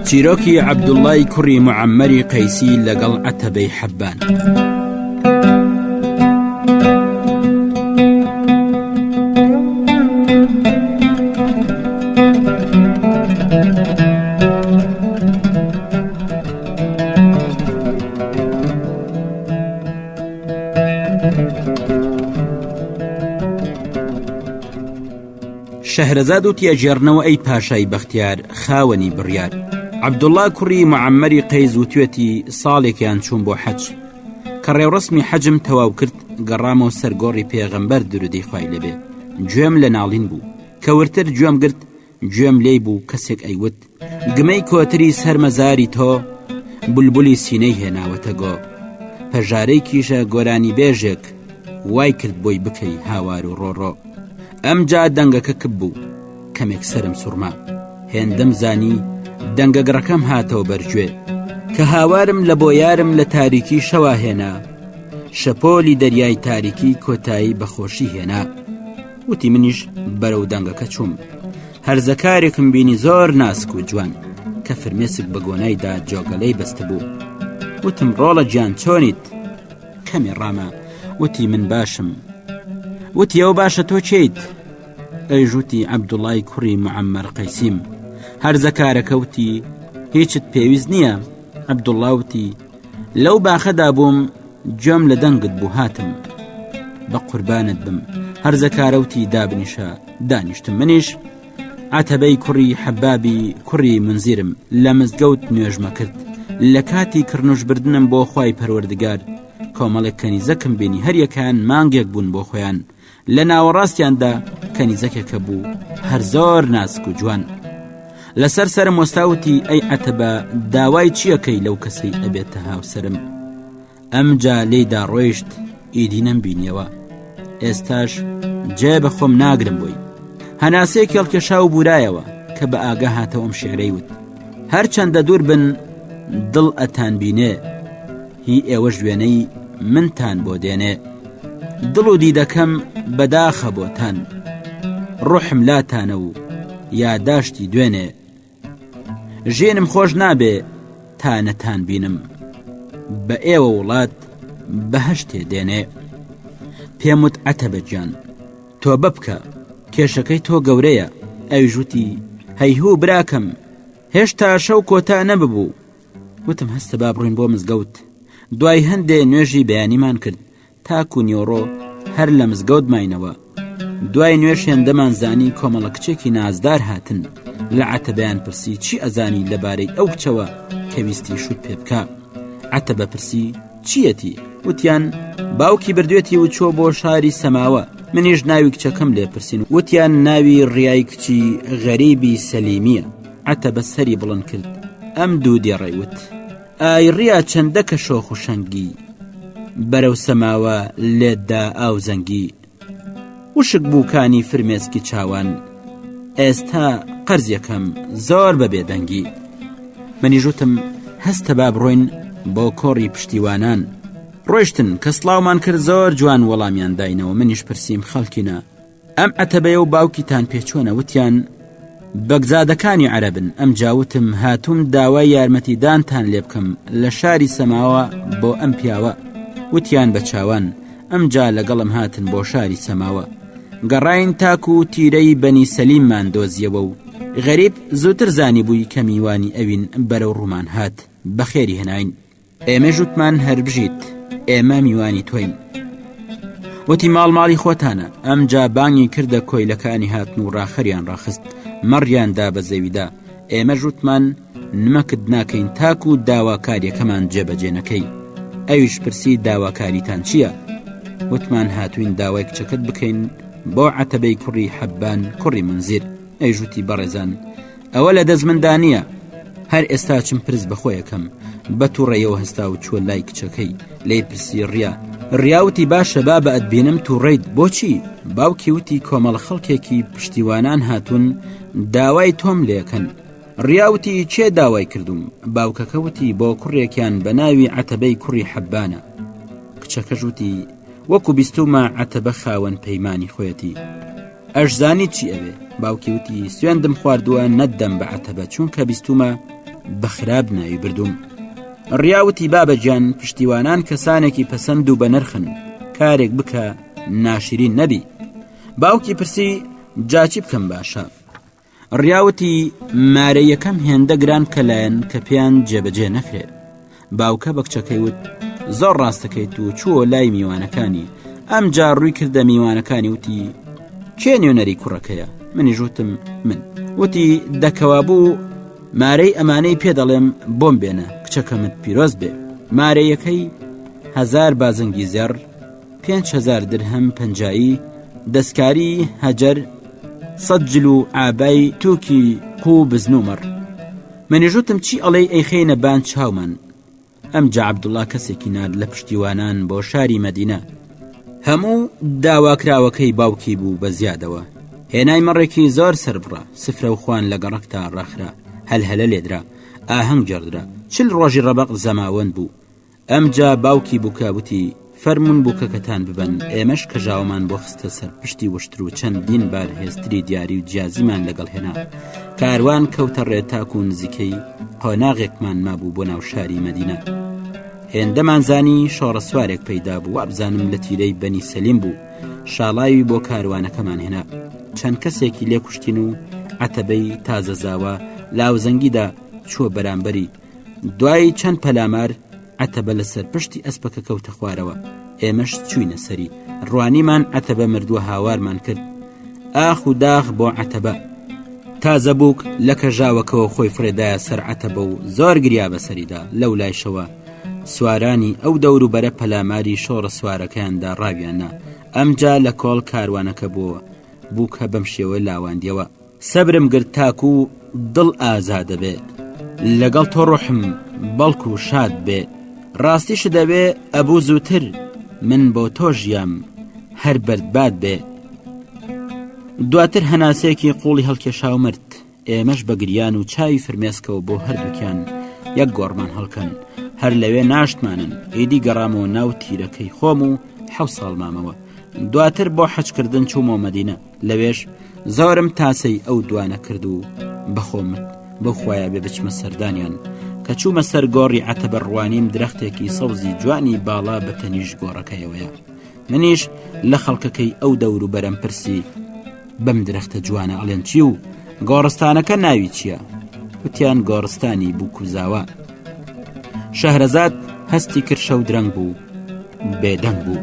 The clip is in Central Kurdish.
چیرۆکی عەبدوڵای کوڕی معەممەری قەیسی لەگەڵ عەتەبەی حەبان. شەهرەزاد وتی ئەگێڕنەوە ئەی پاشای بەختیار خاوەنی بڕیار عەبدوڵڵا کوڕی معەمەری قەیس وتوێتی ساڵێکیان چووم بۆ حەج کە ڕێوڕەسمی حەجم تەواو کرد گەڕامەوە سەر گۆڕی پێغەمبەر درودی خوای لێبێ گوێم لە ناڵین بوو کە ورتر گوێم گرت گوێم لێی بوو کەسێک ئەیوت گمەی کۆتری سەر مەزاری تۆ بولبولی سینەی هێناوەتە گۆ پەژارەی کیژە گۆرانی بێژێک وای کرد بۆی بکەی هاوار و ڕۆڕۆ ئەمجا دەنگەکە کپ بوو کەمێک سرم سوڕما هێندەم زانی دەنگە گڕەکەم هاتەوە بەرگوێ کە هاوارم لە بۆیارم لە تاریکی شەوا هێنا شەپۆلی دەریای تاریکی کۆتایی بەخۆشی هێنا وتی منیش بەرەو دەنگەکە چووم هەرزەکارێکم بینی زۆر ناسک و جوان کە فرمێسک بە گۆنایدا جۆگەلەی بەستبوو وتم ڕۆڵە گیان چۆنیت کەمێ ڕاما وتی من باشم وتی ئەو باشە تۆ کێیت ئەویش وتی عەبدوڵای کوڕی معەممەر قەیسیم هەرزەکارەکە وتی هیچت پێویست نییە عەبدوڵا وتی لەو باخەدا بووم گوێم لە دەنگت بوو هاتم بە قوربانت بم هەرزەکارەوتی دابنیشە دانیشتم منیش عەتەبەی کوڕی حەبابی کوڕی منزیرم لە مزگەوت نوێژمە کرد لە کاتی کڕنوش بردنم بۆ خوای پەروەردگار کۆمەڵێک کەنیزەکم بینی هەریەکان مانگێک بوون بۆ خۆیان لە ناوەڕاستیاندا کەنیزەکێکە بوو هەر زۆر ناسک و جوان لەسەر سرم وەستاوتی ئەی عەتەبە داوای چیەکەی لەو کەسەی ئەبێتە هاوسرم ئەمجا لێیدا ڕۆیشت ئیدی نەمبینیەوە ئێستاش جێ بە خۆم ناگرم بۆی هەناسەیەک هەڵکێشا و بورایەوە کە بە ئاگا هاتەوە ئەم شعرەی وت هەرچەندە دوور بن دڵ ئەتان بینێ هی ئێوەش وێنەی منتان بۆ دێنێ دڵ و دیدەکەم بەداخە بۆتان ڕۆحم لاتانە و یاداشتی دوێنێ ژینم خۆش نابێ تا نەتان بینم بە ئێوە وڵات بەهشتێ دێنێ پێم وت عەتەبە گیان تۆ ببکە کێشەکەی تۆ گەورەیە ئەویش وتی هەیهوو براکەم هێشتا شەو کۆتا نەببوو وتم هەستە با بڕۆین بۆ مزگەوت دوای هەندێ نوێژی بەیانیمان کرد تاکو نیۆڕۆ هەر لە مزگەوت ماینەوە دوای نوێژ هێندەمان زانی کۆمەڵە کچێکی نازدار هاتن لە عەتەبەیان پرسی چی ئەزانی لەبارەی ئەو کچەوە کە ویستی شوت پێ بکا عەتەبە پرسی چیەتی وتیان باوکی بردوێتی و چۆ بۆ شاری سەماوە منیش ناوی کچەکەم لێ پرسین وتیان ناوی ڕیای کچی غەریبی سەلیمیە عەتەبە سەری بڵند کرد ئەم دوو دێڕەی وت ئای ڕیا چەندە کە شۆخ و شەنگی بەرەو سەماوە لێتدا ئاو زەنگی وشک بووکانی فرمێسکی چاوان ئێستا قەرز یەکەم زۆر بە بێدەنگی منیش وتم هەستە با بڕۆین بۆ کۆڕی پشتیوانان ڕۆیشتن کە سڵاومان کرد زۆر جوان وەڵامیان داینەوە منیش پرسیم خەڵکینە ئەم عەتەبەیە و باوکیتان پێ چۆنە وتیان بەگزادەکانی عەرەبن ئەمجا وتم هاتووم داوای یارمەتیدانتان لێ بکەم لە شاری سەماوە بۆ ئەم پیاوە وتیان بە چاوان ئەمجا لەگەڵم هاتن بۆ شاری سەماوە گەڕاین تاکو و تیرەی بەنی سەلیممان دۆزیەوە و غەریب زووتر زانی بووی کە میوانی ئەوین بەرەو ڕوومان هات بەخێری هێناین ئێمەش وتمان هەر بژیت ئێمە میوانی تۆین وتی ماڵ ماڵی خۆتانە ئەمجا بانگی کردە کۆیلەکانی هاتن و ڕاخەریان ڕاخست مەڕیان دا بە زەویدا ئێمەش وتمان نمەکت ناکەین تاکو و داواکاریەکەمان جێبەجێ نەکەی ئەویش پرسی داواکاریتان چییە؟ وتمان هاتوین داوای کچەکەت بکەین بۆ عەتەبەی کوڕی حەبان کوڕی منزیر ئەیش وتی بەڕێزان ئەوە لە دەست مندا نییە هەر ئێستا چم پرس بەخۆیەکەم بە تووڕەیەوە هەستا و چووە لای کچەکەی لی پرسی ڕیا ڕیاوتی باشە با بە ئەتبینم تووڕیت بۆچی باوکی وتی کۆمەڵە خەڵکێکی پشتیوانان هاتوون داوای تۆم لێکەن ڕیاوتی چێ داوای کردوم باوکەکە وتی بۆ کوڕێکیان بە ناوی عەتەبەی کوڕی حەبانە کچەکەش وتی وەکو بیستومە عەتەبە خاوەن پەیمانی خۆیەتی ئەشزانی چی ئەوێ؟ باوکی وتی سوێندم خواردووە نەتدەم بە عەتەبە چونکە بیستومە بە خراپ ناوی بردووم. ڕیا وتی بابە گیان پشتیوانان کەسانێکی پەسەند و بەنرخن کارێک بکە ناشرین نەبی. باوکی پرسی جاچی بکەم باشە. ڕیاوتی مارەیەکەم هێندە گران کە لایەن کە پێیان جێبەجێ نەکرێ باوکە بە کچەکەی وت زۆر ڕاستەکەیت و چووە لای میوانەکانی ئەم جار ڕووی کردە میوانەکانی وتی کێ نوێنەری کوڕەکەیە منی ژوتم من وتی دەکەوا بوو مارەی ئەمانەی پێ دەڵێم بۆم بێنە کچەکەمت پیرۆز بێ مارەیەکەی هزار بازنگی زێڕ 5هزار درهەم پەنجایی دەستکاری هەجەر سەد جل و ئابای تووکی قوو بزن و مەڕ منیش وتم چی ئەڵێی ئەیخەینە بان چاومان ئەمجا عەبدوڵا کەسێکی نارد لە پشتیوانان بۆ شاری مەدینە هەموو داواکراوەکەی باوکی بوو بە زیادەوە هێنای مەڕێکی زۆر سربڕە سفرە و خوان لە گەڕەکتا ڕاخرا هەلهەلە لێدرا ئاهەنگ گێڕدرا چل ڕۆژی ڕەبەق زەماوەند بوو ئەمجا باوکی بووکە وتی، فەرموون بووکەکەتان ببەن، ئێمەش کەژاوەمان بۆ خستە سەر پشتی وشتر و چەندین بار هێستری دیاری و جیازیمان لەگەڵ هێنا. کاروان کەوتە ڕێ تاکوو نزیکەی قۆناغێکمان مابوو بۆ ناو شاری مەدینە. هێندەمان زانی شۆڕەسوارێک پەیدا بوو، وابزانم لە تیرەی بەنی سەلیم بوو، شاڵاوی بۆ کاروانەکەمان هێنا. چەند کەسێکی لێ کوشتین و عەتەبەی تازەزاوا لاوزەنگیدا چووە بەرامبەری، دوای چەند پەلامار عەتەبە لەسەر پشتی ئەسپەکە کەوتە خوارەوە ئێمەش چوینە سەری ڕوانیمان عەتەبە مردووە هاوارمان کرد ئاخ و داخ بۆ عەتەبە تازە بووک لە کەژاوەکەەوە خۆی فرێدایە سەر عەتەبە و زۆر گریا بەسەریدا لەو لایشەوە سوارانی ئەو دەور و بەرە پەلاماری شۆڕە سوارەکەیاندا ڕاویاننا ئەمجا لە کۆڵ کاروانەکە بووە بووکە بەم شێوە لاواندیەوە سەبرم گرت تاکو دڵ ئازادەبێ لەگەڵ تۆ ڕۆحم بەڵکو شاد بێ ڕاستیش دەوێ ئەبوو زووتر من بۆ تۆ ژیام هەر بەردباد بێ دواتر هەناسەیەکی قوڵی هەڵکێشا و مرد ئێمەش بە گریان و چاوی فرمێسکەوە بۆ هەردووکیان یەک گۆڕمان هەڵکەن هەر لەوێ ناشتمانن ئیدی گەڕامەوە ناو تیرەکەی خۆم و حەو ساڵ مامەوە دواتر بۆ حەجکردن چوومەوە مەدینە لەوێش زۆرم تاسەی ئەو دوانە کرد و بەخۆمت بەو خوایە بێ بچمە سەردانیان کە چوومە سەر گۆڕی عەتەبە ڕوانیم درەختێکی سەوزی جوانی باڵا بە تەنیشت گۆڕەکەیەوەیە منیش لە خەڵکەکەی ئەو دەور و بەرەم پرسی بەم درەختە جوانە ئەڵێن چی و گۆڕستانەکە ناوی چییە؟ وتیان گۆڕستانی بووکوزاوە شەهرەزاد هەستی کرد شەو درەنگ بوو بێدەنگ بوو.